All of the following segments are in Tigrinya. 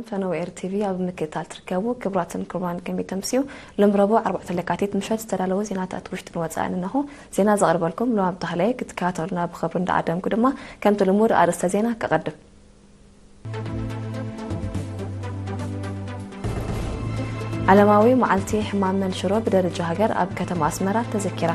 ፈነወ ኤር ቲቪ ኣብ ምክትታል ትርከቡ ክቡራትን ክቡራን፣ ከመይ ተምስዩ? ሎም ረቡዕ ኣርባዕተ ለካቲት ምሸት ዝተዳለወ ዜናታት ውሽጥን ወጻእን እነሆ። ዜና ዘቕርበልኩም ሉዋም ተኽለየ። ክትከታተሉና ብኽብሪ እንዳዓደምኩ ድማ፣ ከምቲ ልሙድ ኣርእስተ ዜና ከቐድም። ዓለማዊ መዓልቲ ሕማም መንሽሮ ብደረጃ ሃገር ኣብ ከተማ ኣስመራ ተዘኪራ።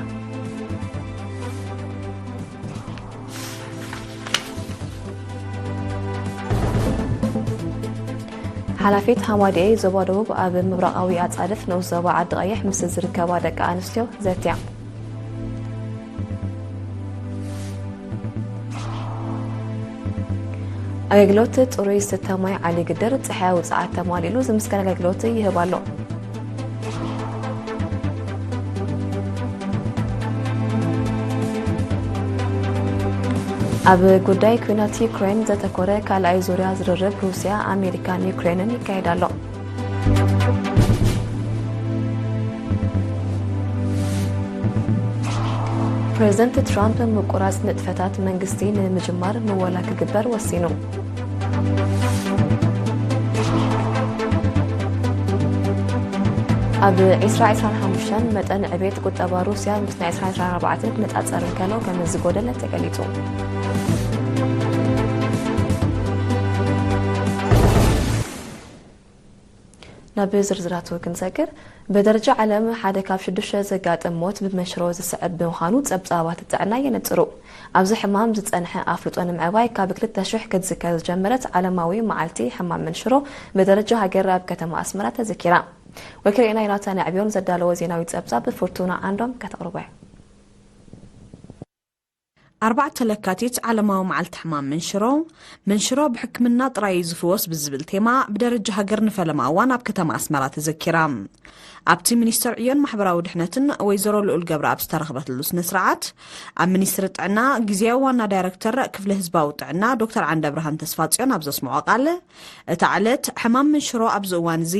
ሓላፊት ሃማዲኤ ዞባ ደቡብ ኣብ ምብራቓዊ ኣጻድፍ ንኡስ ዞባ ዓዲ ቀይሕ ምስ ዝርከባ ደቂ ኣንስትዮ ዘትያ። ኣገልግሎት ጽሩይ ዝስተ ማይ ዓሊ ግድር ጸሓያዊ ጸዓት ተማሊሉ ዝምስገን ኣገልግሎት ይህብ ኣሎ። ኣብ ጉዳይ ኲናት ዩክሬን ዘተኮረ ካልኣይ ዙርያ ዝርርብ ሩስያ፣ ኣሜሪካን ዩክሬንን ይካየድ ኣሎ። ፕሬዝደንት ትራምፕ ምቁራጽ ንጥፈታት መንግስቲ ንምጅማር ምወላ ክግበር ወሲኑ። ኣብ ዕስራ ዕስራን ሓሙሽተን መጠን ዕቤት ቁጠባ ሩስያ ምስ ናይ ዕስራን ዕስራን ኣርባዕተን ክነጻጸር እንከሎ ከም ዝጎደለ ተገሊጹ። ናብ ዝርዝራቱ ክንሰግር፣ ብደረጃ ዓለም ሓደ ካብ ሽዱሽተ ዘጋጥም ሞት ብመንሽሮ ዝስዕብ ብምዃኑ ጸብጻባት ጥዕና የነጽሩ። ኣብዚ ሕማም ዝጸንሐ ኣፍልጦ ንምዕባይ ካብ ክልተ ሽሕ ክትዝከር ዝጀመረት ዓለማዊ መዓልቲ ሕማም መንሽሮ ብደረጃ ሃገር ኣብ ከተማ ኣስመራ ተዘኪራ። ወኪልና ዮናታን ኣዕብዮን ዘዳለዎ ዜናዊ ጸብጻብ ፍርቱና ዓንዶም ከተቕርቦ እያ። ኣርባዕተ ለካቲት ዓለማዊ መዓልቲ ሕማም መንሽሮ፣ መንሽሮ ብሕክምና ጥራይ እዩ ዝፍወስ ብዝብል ቴማ ብደረጃ ሃገር ንፈለማ እዋን ኣብ ከተማ ኣስመራ ተዘኪራ። ኣብቲ ሚኒስትር ዕዮን ማሕበራዊ ድሕነትን ወይዘሮ ልኡል ገብረኣብ ዝተረኽበትሉ ስነ ስርዓት፣ ኣብ ሚኒስትሪ ጥዕና ግዝያዊ ዋና ዳይረክተር ክፍሊ ህዝባዊ ጥዕና ዶክተር ዓንደብርሃን ተስፋጽዮን ኣብ ዘስምዖ ቃል፣ እታ ዕለት ሕማም መንሽሮ ኣብዚ እዋን እዚ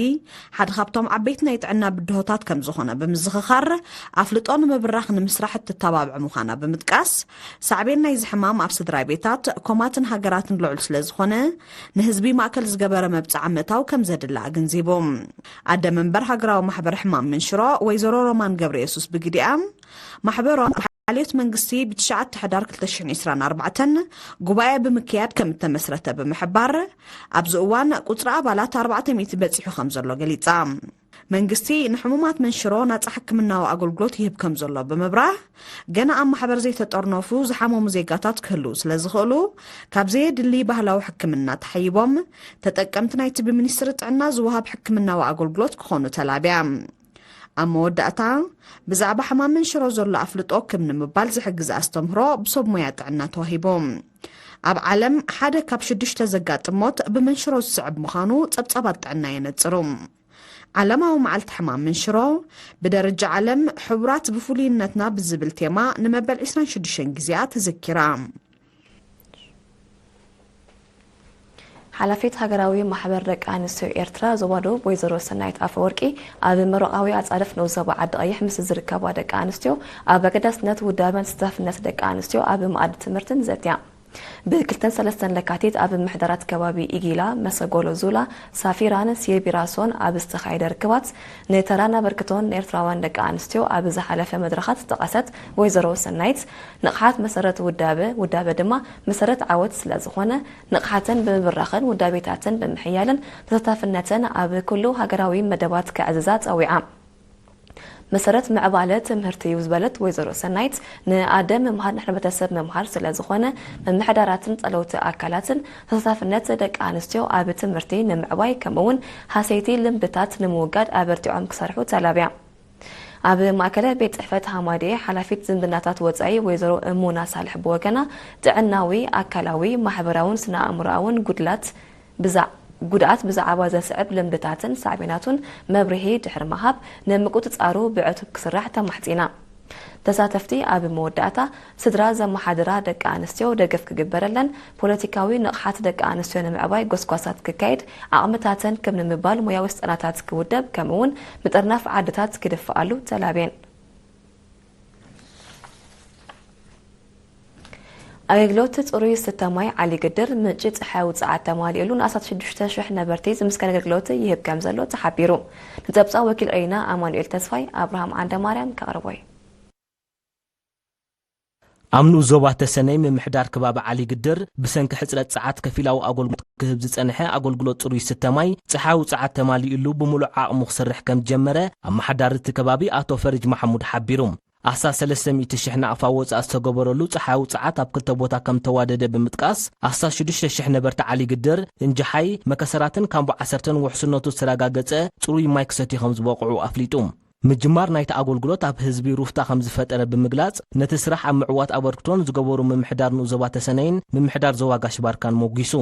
ሓደ ካብቶም ዓበይቲ ናይ ጥዕና ብድሆታት ከም ዝኾነ ብምዝኽኻር፣ ኣፍልጦ ንምብራኽ ንምስራሕ እትተባብዕ ምዃና ብምጥቃስ፣ ሳዕቤን ናይዚ ሕማም ኣብ ስድራ ቤታት፣ ኮማትን ሃገራትን ልዑል ስለ ዝኾነ፣ ንህዝቢ ማእከል ዝገበረ መብጽዓ ምእታው ከም ዘድሊ ኣገንዚቡ። ኣደ መንበር ሃገራዊ ማሕበር ሕማም መንሽሮ ወይዘሮ ሮማን ገብረየሱስ ብግዲኣ፣ ማሕበሮም ሓልዮት መንግስቲ ብትሽዓተ ሕዳር ክልተ ሽሕን ዕስራን ኣርባዕተን ጉባኤ ብምክያድ ከም እተመስረተ ብምሕባር፣ ኣብዚ እዋን ቁጽሪ ኣባላት ኣርባዕተ ሚእቲ በጺሑ ከም ዘሎ ገሊጻ። መንግስቲ ንሕሙማት መንሽሮ ናጻ ሕክምናዊ ኣገልግሎት ይህብ ከም ዘሎ ብምብራህ፣ ገና ኣብ ማሕበር ዘይተጠርነፉ ዝሓመሙ ዜጋታት ክህልዉ ስለ ዝኽእሉ፣ ካብ ዘየድሊ ባህላዊ ሕክምና ተሓይቦም ተጠቀምቲ ናይቲ ብሚኒስትሪ ጥዕና ዝወሃብ ሕክምናዊ ኣገልግሎት ክኾኑ ተላብያ። ኣብ መወዳእታ፣ ብዛዕባ ሕማም መንሽሮ ዘሎ ኣፍልጦ ክብ ንምባል ዝሕግዝ ኣስተምህሮ ብሰብ ሞያ ጥዕና ተዋሂቡ። ኣብ ዓለም ሓደ ካብ ሽዱሽተ ዘጋጥም ሞት ብመንሽሮ ዝስዕብ ምዃኑ ጸብጻባት ጥዕና የነጽሩ። ዓለማዊ መዓልቲ ሕማም መንሽሮ፣ ብደረጃ ዓለም ሕቡራት ብፍሉይነትና ብዝብል ቴማ ንመበል ዕስራን ሽዱሽተን ግዜኣ ተዘኪራ። ሓላፊት ሃገራዊ ማሕበር ደቂ ኣንስትዮ ኤርትራ ዞባ ደቡብ ወይዘሮ ሰናይት ኣፈወርቂ፣ ኣብ ምብራቓዊ ኣጻድፍ ንኡስ ዞባ ዓዲ ቀይሕ ምስ ዝርከባ ደቂ ኣንስትዮ ኣብ ኣገዳስነት ውዳበን ተሳታፍነት ደቂ ኣንስትዮ ኣብ መኣዲ ትምህርትን ዘትያ። ብክልተን ሰለስተን ለካቲት ኣብ ምሕደራት ከባቢ ኢጊላ፣ መሰጎሎ ዙላ፣ ሳፊራን ሲየቢራሶን ኣብ ዝተኻየደ ርክባት፣ ንተራን ኣበርክቶን ኤርትራውያን ደቂ ኣንስትዮ ኣብ ዝሓለፈ መድረኻት ዝጠቐሰት ወይዘሮ ሰናይት፣ ንቕሓት መሰረት ውዳበ፣ ውዳበ ድማ መሰረት ዓወት ስለ ዝኾነ፣ ንቕሓተን ብምብራኽን ውዳቤታተን ብምሕያልን ተሳታፍነተን ኣብ ኩሉ ሃገራዊ መደባት ከዕዝዛ ጸዊዓ። መሰረት ምዕባለ ትምህርቲ እዩ ዝበለት ወይዘሮ ሰናይት፣ ንኣደ ምምሃር ንሕብረተሰብ ምምሃር ስለ ዝኾነ፣ ምምሕዳራትን ጸለውቲ ኣካላትን ተሳታፍነት ደቂ ኣንስትዮ ኣብ ትምህርቲ ንምዕባይ፣ ከምኡ እውን ሃሰይቲ ልምድታት ንምውጋድ ኣበርቲዖም ክሰርሑ ተላብያ። ኣብ ማእከለ ቤት ጽሕፈት ሃማድኤ ሓላፊት ዝምድናታት ወጻኢ ወይዘሮ እሙና ሳልሕ ብወገና፣ ጥዕናዊ፣ ኣካላዊ፣ ማሕበራውን ስነ ኣእምሮኣውን ጉድላት ብዛ-፣ ጉድኣት ብዛዕባ ዘስዕብ ልምድታትን ሳዕቤናቱን መብርሂ ድሕሪ ምሃብ፣ ንምቁጽጻሩ ብዕቱብ ክስራሕ ተማሕጺና። ተሳተፍቲ ኣብ መወዳእታ፣ ስድራ ዘመሓድራ ደቂ ኣንስትዮ ደገፍ ክግበረለን፣ ፖለቲካዊ ንቕሓት ደቂ ኣንስትዮ ንምዕባይ ጎስጓሳት ክካየድ፣ ዓቕምታተን ክብ ንምባል ሞያዊ ስልጠናታት ክውደብ፣ ከምኡ'ውን ምጥርናፍ ዓድታት ክድፍኣሉ ተላብየን። ኣገልግሎት ጽሩይ ዝስተ ማይ ዓሊ ግድር ምንጪ ጸሓያዊ ጸዓት ተማሊኡሉ ንኣስታት ሽዱሽተ ሽሕ ነበርቲ ዝምስከን ኣገልግሎት ይህብ ከም ዘሎ ተሓቢሩ። ንጸብጻብ ወኪል ሬና ኣማኑኤል ተስፋይ፣ ኣብርሃም ዓንደማርያም ከቕርቦ እዩ። ኣብ ንኡስ ዞባ ተሰነይ ምምሕዳር ከባቢ ዓሊ ግድር ብሰንኪ ሕጽረት ጸዓት ከፊላዊ ኣገልግሎት ክህብ ዝጸንሐ ኣገልግሎት ጽሩይ ዝስተ ማይ ጸሓያዊ ጸዓት ተማሊኡሉ ብምሉእ ዓቕሙ ክሰርሕ ከም ዝጀመረ ኣመሓዳሪ እቲ ከባቢ ኣቶ ፈሪጅ ማሕሙድ ሓቢሩ። ኣስታት ሰለስተ ሚእቲ ሽሕ ናቕፋ ወጻእ ዝተገበረሉ ጸሓያዊ ጸዓት ኣብ ክልተ ቦታ ከም ተዋደደ ብምጥቃስ፣ ኣስታት ሽዱሽተ ሽሕ ነበርቲ ዓሊ ግድር፣ እንጀሓይ፣ መከሰራትን ካምቦ ዓሰርተን ውሕስነቱ ዝተረጋገጸ ጽሩይ ማይ ክሰትዩ ከም ዝበቕዑ ኣፍሊጡ። ምጅማር ናይቲ ኣገልግሎት ኣብ ህዝቢ ሩፍታ ከም ዝፈጠረ ብምግላጽ፣ ነቲ ስራሕ ኣብ ምዕዋት ኣበርክቶ ንዝገበሩ ምምሕዳር ንኡስ ዞባ ተሰነይን ምምሕዳር ዞባ ጋሽ ባርካን ሞጒሱ።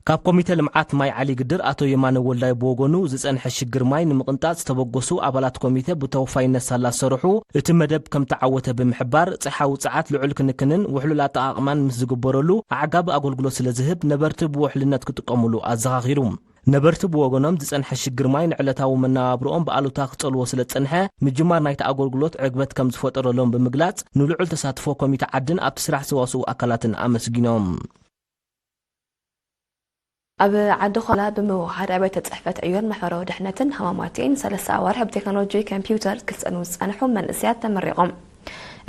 ካብ ኮሚተ ልምዓት ማይ ዓሊ ግድር ኣቶ የማነ ወልዳይ ብወገኑ፣ ዝጸንሐ ሽግር ማይ ንምቕንጣጽ ዝተበገሱ ኣባላት ኮሚተ ብተወፋይነት ሳላ ዝሰርሑ፣ እቲ መደብ ከም ተዓወተ ብምሕባር፣ ጸሓያዊ ጸዓት ልዑል ክንክንን ውሕሉል ኣጠቓቕማን ምስ ዝግበረሉ፣ ኣዕጋቢ ኣገልግሎት ስለ ዝህብ፣ ነበርቲ ብውሕልነት ክጥቀሙሉ ኣዘኻኺሩ። ነበርቲ ብወገኖም፣ ዝጸንሐ ሽግር ማይ ንዕለታዊ መነባብሮኦም ብኣሉታ ክጸልዎ ስለ ዝጸንሐ፣ ምጅማር ናይቲ ኣገልግሎት ዕግበት ከም ዝፈጠረሎም ብምግላጽ፣ ንልዑል ተሳትፎ ኮሚተ ዓድን ኣብቲ ስራሕ ዝተዋስኡ ኣካላትን ኣመስጊኖም። ኣብ ዓዲ ዃላ ብምውሓድ ኣብያተ ጽሕፈት ዕዮን ማሕበራዊ ድሕነትን ሃማማቴን ሰለስተ ኣዋርሕ ብቴክኖሎጂ ኮምፒውተር ክስልጠኑ ዝጸንሑ መንእሰያት ተመሪቖም።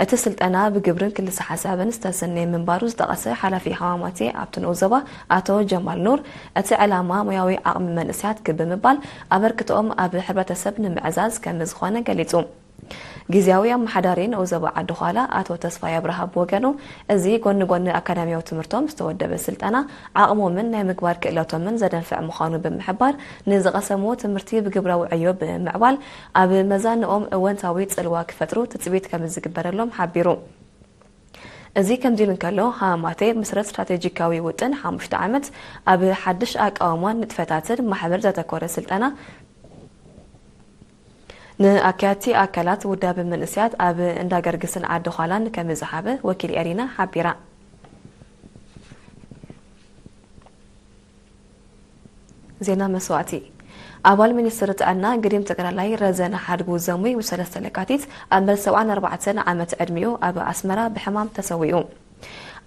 እቲ ስልጠና ብግብርን ክልሰ ሓሳብን ዝተሰነየ ምንባሩ ዝጠቐሰ ሓላፊ ሃማማቴ ኣብቲ ንኡስ ዞባ ኣቶ ጀማል ኑር፣ እቲ ዕላማ ሞያዊ ዓቕሚ መንእሰያት ክብ ብምባል ኣበርክቶኦም ኣብ ሕብረተሰብ ንምዕዛዝ ከም ዝኾነ ገሊጹ። ግዝያዊ ኣመሓዳሪ ንኡስ ዞባ ዓዲ ዃላ ኣቶ ተስፋይ ኣብርሃ ብወገኑ፣ እዚ ጎኒ ጎኒ ኣካዳሚያዊ ትምህርቶም ዝተወደበ ስልጠና፣ ዓቕሞምን ናይ ምግባር ክእለቶምን ዘደንፍዕ ምዃኑ ብምሕባር፣ ንዝቐሰምዎ ትምህርቲ ብግብራዊ ዕዮ ብምምዕባል፣ ኣብ መዛንኦም እወንታዊ ጽልዋ ክፈጥሩ ትጽቢት ከም ዝግበረሎም ሓቢሩ። እዚ ከምዚ ኢሉ እንከሎ፣ ሃማማቴ ምስረት ስትራቴጂካዊ ውጥን ሓሙሽተ ዓመት ኣብ ሓድሽ ኣቃውማን ንጥፈታትን ማሕበር ዘተኮረ ስልጠና ንኣካያድቲ ኣካላት ውዳበ መንእሰያት ኣብ እንዳ ገርግስን ዓዲ ዃላን ከም ዝሃበ ወኪል ኤሪና ሓቢራ። ዜና መስዋእቲ። ኣባል ሚኒስትሪ ጥዕና ግዲም ተጋዳላይ ረዘነ ሓድጉ ዘሙይ ብሰለስተ ለካቲት ኣብ መበል ሰብዓን ኣርባዕተን ዓመት ዕድሚኡ ኣብ ኣስመራ ብሕማም ተሰዊኡ።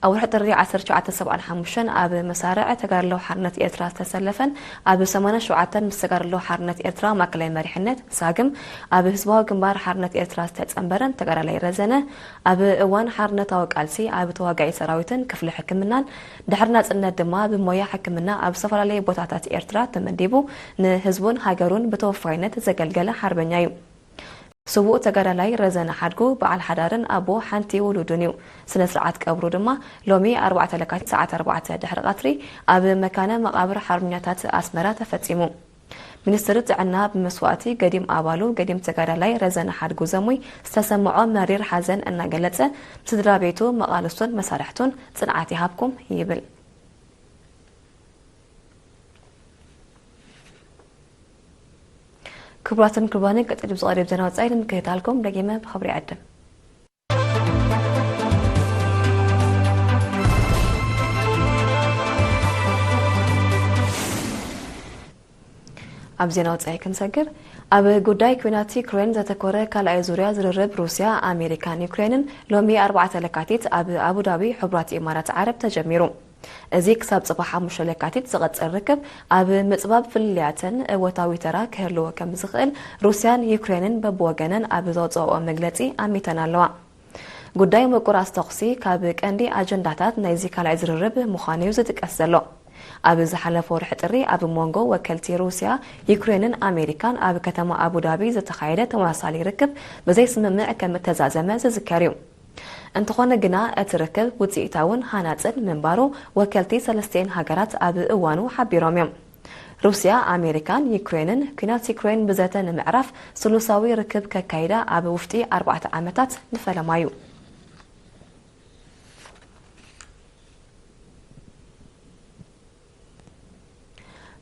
ኣብ ወርሒ ጥሪ ዓሰርተ ትሽዓተ ሰብዓን ሓሙሽተን ኣብ መሳርዕ ተጋድሎ ሓርነት ኤርትራ ዝተሰለፈን ኣብ ሰማንያን ሸውዓተን ምስ ተጋድሎ ሓርነት ኤርትራ ማእከላይ መሪሕነት ሳግም ኣብ ህዝባዊ ግንባር ሓርነት ኤርትራ ዝተጸንበረን ተጋዳላይ ረዘነ፣ ኣብ እዋን ሓርነታዊ ቃልሲ ኣብ ተዋጋኢ ሰራዊትን ክፍሊ ሕክምናን፣ ድሕሪ ናጽነት ድማ ብሞያ ሕክምና ኣብ ዝተፈላለዩ ቦታታት ኤርትራ ተመዲቡ ንህዝቡን ሃገሩን ብተወፋይነት ዘገልገለ ሓርበኛ እዩ። ስዉእ ተጋዳላይ ረዘነ ሓድጉ በዓል ሓዳርን ኣቦ ሓንቲ ውሉድን እዩ። ስነ ስርዓት ቀብሩ ድማ ሎሚ ኣርባዕተ ለካቲት ሰዓት ኣርባዕተ ድሕሪ ቀትሪ ኣብ መካነ መቓብር ሓርበኛታት ኣስመራ ተፈጺሙ። ሚኒስትሪ ጥዕና ብመስዋእቲ ገዲም ኣባሉ ገዲም ተጋዳላይ ረዘነ ሓድጉ ዘሙይ ዝተሰምዖ መሪር ሓዘን እናገለጸ፣ ስድራ ቤቱ፣ መቓልስቱን መሳርሕቱን ጽንዓት ይሃብኩም ይብል። ክቡራትን ክቡራንን፣ ቀጺሉ ብዝቐርብ ዜና ወጻኢ ንምክትታልኩም ደጊመ ብኽብሪ ይዕድም። ኣብ ዜና ወጻኢ ክንሰግር፣ ኣብ ጉዳይ ኲናት ዩክሬን ዘተኮረ ካልኣይ ዙርያ ዝርርብ ሩስያ፣ ኣሜሪካን ዩክሬንን ሎሚ ኣርባዕተ ለካቲት ኣብ ኣቡዳቢ ሕቡራት ኢማራት ዓረብ ተጀሚሩ። እዚ ክሳብ ጽባሕ ሓሙሽተ ለካቲት ዝቐጽል ርክብ፣ ኣብ ምጽባብ ፍልልያተን እወታዊ ተራ ክህልዎ ከም ዝኽእል ሩስያን ዩክሬንን በብወገነን ኣብ ዘውጽኦኦ መግለጺ ኣሚተን ኣለዋ። ጉዳይ ምቁራጽ ተኹሲ ካብ ቀንዲ ኣጀንዳታት ናይዚ ካልኣይ ዝርርብ ምዃኑ እዩ ዝጥቀስ ዘሎ። ኣብ ዝሓለፈ ወርሒ ጥሪ ኣብ መንጎ ወከልቲ ሩስያ፣ ዩክሬንን ኣሜሪካን ኣብ ከተማ ኣቡዳቢ ዝተኻየደ ተመሳሳሊ ርክብ ብዘይስምምዕ ከም እተዛዘመ ዝዝከር እዩ። እንተኾነ ግና፣ እቲ ርክብ ውጽኢታውን ሃናጽን ምንባሩ ወከልቲ ሰለስቲኤን ሃገራት ኣብ እዋኑ ሓቢሮም እዮም። ሩስያ፣ ኣሜሪካን ዩክሬንን ኲናት ዩክሬን ብዘተ ንምዕራፍ ስሉሳዊ ርክብ ከካይዳ ኣብ ውሽጢ ኣርባዕተ ዓመታት ንፈለማ እዩ።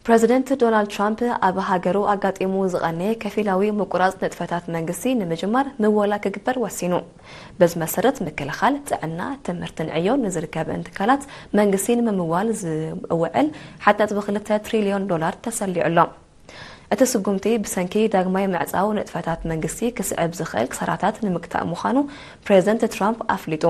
ፕረዚደንት ዶናልድ ትራምፕ ኣብ ሃገሩ ኣጋጢሙ ዝቐነየ ከፊላዊ ምቁራጽ ንጥፈታት መንግስቲ ንምጅማር ምወላ ክግበር ወሲኑ። በዚ መሰረት፣ ምክልኻል፣ ጥዕና፣ ትምህርትን ዕዮን ንዝርከበን ትካላት መንግስቲ ንምምዋል ዝውዕል ሓደ ነጥቢ ክልተ ትሪልዮን ዶላር ተሰሊዑ ኣሎ። እቲ ስጉምቲ ብሰንኪ ዳግማይ ምዕጻው ንጥፈታት መንግስቲ ክስዕብ ዝኽእል ክሳራታት ንምግታእ ምዃኑ ፕረዚደንት ትራምፕ ኣፍሊጡ።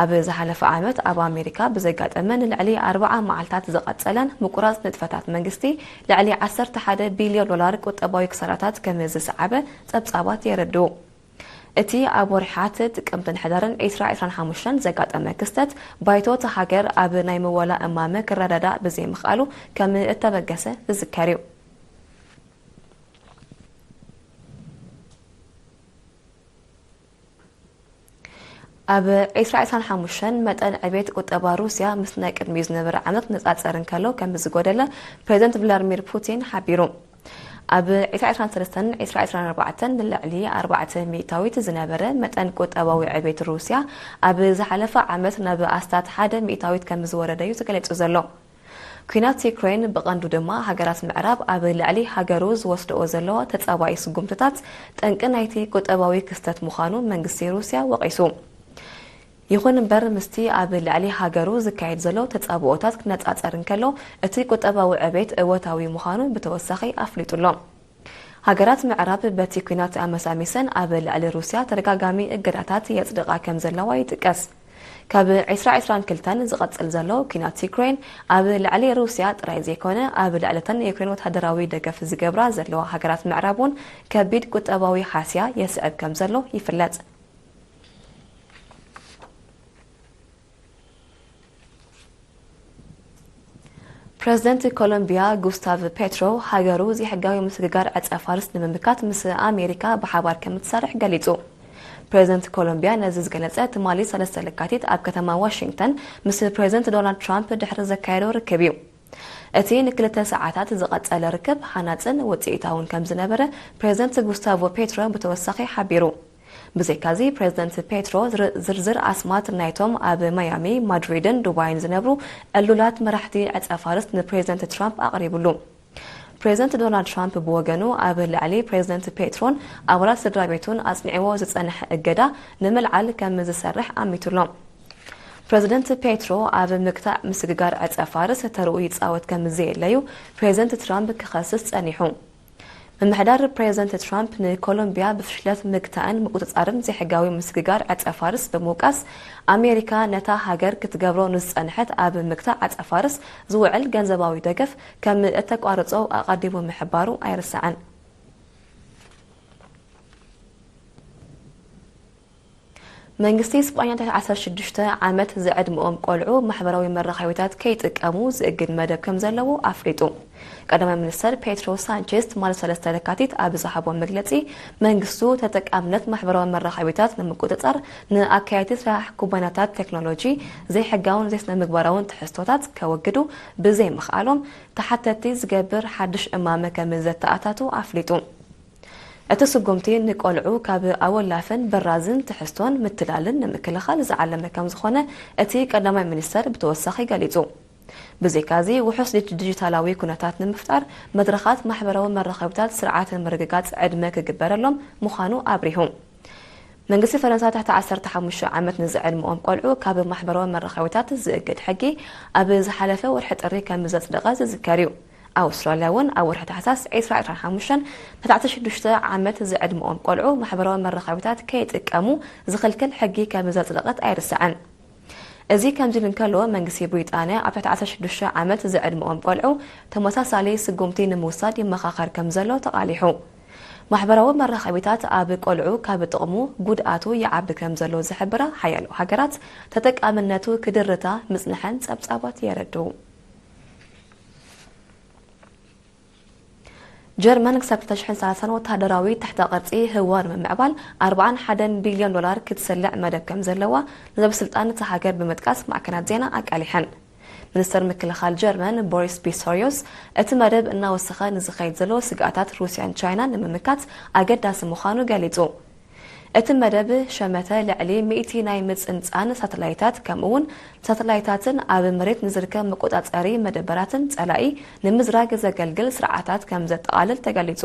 ኣብ ዝሓለፈ ዓመት ኣብ ኣሜሪካ ብዘጋጠመ ንልዕሊ ኣርብዓ መዓልታት ዝቐጸለን ምቁራጽ ንጥፈታት መንግስቲ፣ ልዕሊ ዓሰርተ ሓደ ቢልዮን ዶላር ቁጠባዊ ክሳራታት ከም ዝሰዓበ ጸብጻባት የረድኡ። እቲ ኣብ ወርሓት ጥቅምትን ሕዳርን ዕስራ ዕስራን ሓሙሽተን ዘጋጠመ ክስተት፣ ባይቶ እታ ሃገር ኣብ ናይ ምወላ እማመ ክረዳዳእ ብዘይምኽኣሉ ከም እተበገሰ ዝዝከር እዩ። ኣብ ዕስራ ዕስራን ሓሙሽተን መጠን ዕቤት ቁጠባ ሩስያ ምስ ናይ ቅድሚኡ ዝነበረ ዓመት ክነጻጸር እንከሎ ከም ዝጎደለ ፕሬዚደንት ቭላድሚር ፑቲን ሓቢሩ። ኣብ ዕስራ ዕስራን ሰለስተን ዕስራ ዕስራን ኣርባዕተን ንልዕሊ ኣርባዕተ ሚእታዊት ዝነበረ መጠን ቁጠባዊ ዕቤት ሩስያ፣ ኣብ ዝሓለፈ ዓመት ናብ ኣስታት ሓደ ሚእታዊት ከም ዝወረደ እዩ ተገሊጹ ዘሎ። ኲናት ዩክሬን ብቐንዱ ድማ ሃገራት ምዕራብ ኣብ ልዕሊ ሃገሩ ዝወስድኦ ዘለዋ ተጻባኢ ስጉምትታት ጠንቂ ናይቲ ቁጠባዊ ክስተት ምዃኑ መንግስቲ ሩስያ ወቒሱ። ይኹን እምበር፣ ምስቲ ኣብ ልዕሊ ሃገሩ ዝካየድ ዘሎ ተጻብኦታት ክነጻጸር እንከሎ፣ እቲ ቁጠባዊ ዕቤት እወታዊ ምዃኑ ብተወሳኺ ኣፍሊጡ ኣሎ። ሃገራት ምዕራብ በቲ ኲናት ኣመሳሚሰን ኣብ ልዕሊ ሩስያ ተደጋጋሚ እገዳታት የጽድቓ ከም ዘለዋ ይጥቀስ። ካብ ዕስራ ዕስራን ክልተን ዝቐጽል ዘሎ ኲናት ዩክሬን ኣብ ልዕሊ ሩስያ ጥራይ ዘይኮነ፣ ኣብ ልዕሊ እተን ዩክሬን ወተሃደራዊ ደገፍ ዝገብራ ዘለዋ ሃገራት ምዕራብ እውን ከቢድ ቁጠባዊ ሃስያ የስዕብ ከም ዘሎ ይፍለጥ። ፕረዚደንት ኮሎምቢያ ጉስታቭ ፔትሮ፣ ሃገሩ ዘይሕጋዊ ምስግጋር ዕጸ ፋርስ ንምምካት ምስ ኣሜሪካ ብሓባር ከም እትሰርሕ ገሊጹ። ፕረዚደንት ኮሎምቢያ ነዚ ዝገለጸ ትማሊ ሰለስተ ለካቲት ኣብ ከተማ ዋሽንግተን ምስ ፕረዚደንት ዶናልድ ትራምፕ ድሕሪ ዘካየዶ ርክብ እዩ። እቲ ንክልተ ሰዓታት ዝቐጸለ ርክብ ሃናጽን ውጽኢታውን ከም ዝነበረ ፕረዚደንት ጉስታቮ ፔትሮ ብተወሳኺ ሓቢሩ። ብዘይካዚ፣ ፕረዚደንት ፔትሮ ዝር-፣ ዝርዝር ኣስማት ናይቶም ኣብ ማያሚ፣ ማድሪድን ዱባይን ዝነብሩ ዕሉላት መራሕቲ ዕጸ ፋርስ ንፕረዚደንት ትራምፕ ኣቕሪብሉ። ፕረዚደንት ዶናልድ ትራምፕ ብወገኑ፣ ኣብ ልዕሊ ፕረዚደንት ፔትሮን ኣባላት ስድራ ቤቱን ኣጽኒዕዎ ዝጸንሐ እገዳ ንምልዓል ከም ዝሰርሕ ኣሚቱሎ። ፕረዚደንት ፔትሮ፣ ኣብ ምግታእ ምስግጋር ዕጸ ፋርስ ተርኡ ይጻወት ከም ዘየለዩ ፕረዚደንት ትራምፕ ክኸስስ ጸኒሑ። ምምሕዳር ፕረዚደንት ትራምፕ ንኮሎምቢያ ብፍሽለት ምግታእን ምቁጽጻርን ዘይሕጋዊ ምስግጋር ዕጸ ፋርስ ብምውቃስ፣ ኣሜሪካ ነታ ሃገር ክትገብሮ ንዝጸንሐት ኣብ ምግታእ ዕጸ ፋርስ ዝውዕል ገንዘባዊ ደገፍ ከም እተቋርጾ ኣቐዲሙ ምሕባሩ ኣይርሳዕን። መንግስቲ ስጳኛ ትሕቲ ዓሰርተ ሽዱሽተ ዓመት ዝዕድመኦም ቆልዑ ማሕበራዊ መራኸቢታት ከይጥቀሙ ዝእግድ መደብ ከም ዘለዎ ኣፍሊጡ። ቀዳማይ ሚኒስተር ፔትሮ ሳንቼዝ ትማሊ ሰለስተ ለካቲት ኣብ ዝሃቦ መግለጺ፣ መንግስቱ ተጠቃምነት ማሕበራዊ መራኸቢታት ንምቁጽጻር ንኣካየድቲ ስራሕ ኩባንያታት ቴክኖሎጂ ዘይሕጋውን ዘይስነ ምግባራውን ትሕዝቶታት ከወግዱ ብዘይምኽኣሎም ተሓተትቲ ዝገብር ሓድሽ እማመ ከም ዘተኣታቱ ኣፍሊጡ። እቲ ስጉምቲ ንቆልዑ ካብ ኣወላፍን በራዝን ትሕዝቶን ምትላልን ንምክልኻል ዝዓለመ ከም ዝኾነ እቲ ቀዳማይ ሚኒስተር ብተወሳኺ ገሊጹ። ብዘይካዚ፣ ውሑስ ዲጅ-፣ ዲጂታላዊ ኩነታት ንምፍጣር፣ መድረኻት ማሕበራዊ መራኸቢታት ስርዓተ ምርግጋጽ ዕድመ ክግበረሎም ምዃኑ ኣብሪሁ። መንግስቲ ፈረንሳ ትሕቲ ዓሰርተ ሓሙሽተ ዓመት ንዝዕድመኦም ቆልዑ ካብ ማሕበራዊ መራኸቢታት ዝእግድ ሕጊ ኣብ ዝሓለፈ ወርሒ ጥሪ ከም ዘጽደቐ ዝዝከር እዩ። ኣውስትራልያ እውን ኣብ ወርሒ ታሕሳስ ዕስራ ዕስራን ሓሙሽተን ንታሕቲ ሽዱሽተ ዓመት ዝዕድመኦም ቆልዑ ማሕበራዊ መራኸቢታት ከይጥቀሙ ዝኽልክል ሕጊ ከም ዘጽደቐት ኣይርሳዕን። እዚ ከምዚ ኢሉ እንከሎ፣ መንግስቲ ብሪጣንያ ኣብ ትሕቲ ዓሰርተ ሽዱሽተ ዓመት ዝዕድመኦም ቆልዑ ተመሳሳሊ ስጉምቲ ንምውሳድ ይመኻኸር ከም ዘሎ ተቓሊሑ። ማሕበራዊ መራኸቢታት ኣብ ቆልዑ ካብ ጥቕሙ ጉድኣቱ ይዓቢ ከም ዘሎ ዝሕብራ ሓያሎ ሃገራት፣ ተጠቃምነቱ ክድርታ ምጽንሐን ጸብጻባት የረድኡ። ጀርመን ክሳብ ክልተ ሽሕን ሰላሳን ወተሃደራዊ ትሕተ ቅርጺ ህዋ ንምምዕባል ኣርባዓን ሓደን ቢልዮን ዶላር ክትስልዕ መደብ ከም ዘለዋ ንሰበ ስልጣን እታ ሃገር ብምጥቃስ ማዕከናት ዜና ኣቃሊሐን። ሚኒስተር ምክልኻል ጀርመን ቦሪስ ፒስቶሪዮስ፣ እቲ መደብ እናወሰኸ ንዝኸይድ ዘሎ ስግኣታት ሩስያን ቻይናን ንምምካት ኣገዳሲ ምዃኑ ገሊጹ። እቲ መደብ ሸመተ ልዕሊ ሚእቲ ናይ ምጽንጻን ሳተላይታት፣ ከምኡ'ውን ሳተላይታትን ኣብ መሬት ንዝርከብ መቆጻጸሪ መደበራትን ጸላኢ ንምዝራግ ዘገልግል ስርዓታት ከም ዘጠቓልል ተገሊጹ።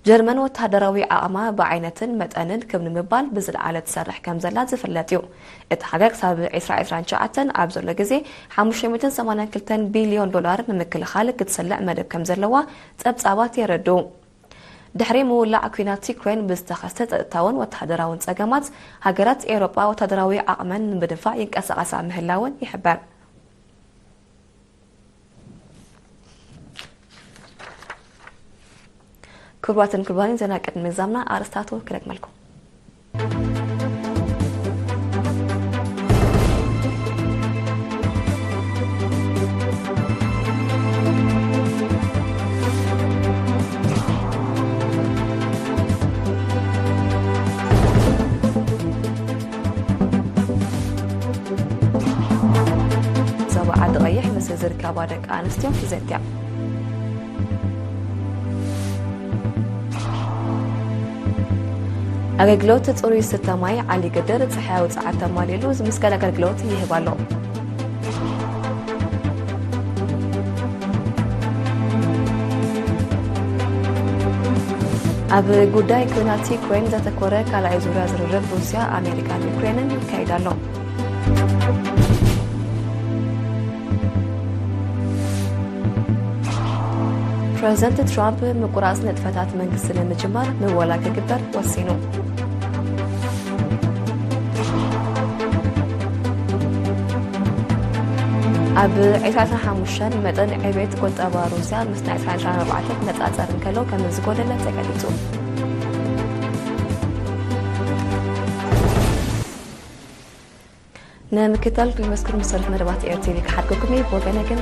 ጀርመን ወተሃደራዊ ዓቕማ ብዓይነትን መጠንን ክብ ንምባል ብዝለዓለ ትሰርሕ ከም ዘላ ዝፍለጥ እዩ። እታ ሃገር ክሳብ ዕስራ ዕስራን ትሽዓተን ኣብ ዘሎ ግዜ ሓሙሽተ ሚእትን ሰማንያን ክልተን ቢልዮን ዶላር ንምክልኻል ክትስልዕ መደብ ከም ዘለዋ ጸብጻባት የረድኡ። ድሕሪ ምውላዕ ኲናት ዩክሬን ብዝተኸስተ ጸጥታውን ወተሃደራውን ጸገማት፣ ሃገራት ኤውሮጳ ወተሃደራዊ ዓቕመን ንምድንፋዕ ይንቀሳቐሳ ምህላወን ይሕበር። ክቡራትን ክቡራንን፣ ዜና ቅድሚ ምዛምና ኣርእስታቱ ክደግመልኩም። ዞባ ዓዲ ቀይሕ ምስ ዝርከባ ደቂ ኣንስትዮ ዘትያ። ኣገልግሎት ጽሩይ ዝስተ ማይ ዓሊ ግድር ጸሓያዊ ጸዓት ተማሊሉ ዝምስገን ኣገልግሎት ይህብ ኣሎ። ኣብ ጉዳይ ኲናት ዩክሬን ዘተኮረ ካልኣይ ዙርያ ዝርርብ ሩስያ፣ ኣሜሪካን ዩክሬንን ይካየድ ኣሎ። ፕረዚደንት ትራምፕ ምቁራጽ ንጥፈታት መንግስቲ ንምጅማር ምወላ ክግበር ወሲኑ። ኣብ ዕስራን ሓሙሽተን መጠን ዕቤት ቁጠባ ሩስያ ምስ ናይ ዕስራን ኣርባዕተን ክነጻጸር እንከሎ ከም ዝጎደለ ተገሊጹ። ንምክትታል ክመስክር መሰረት መደባት ኤርትሪ ክሓድገኩም እየ። ብወገነ ግን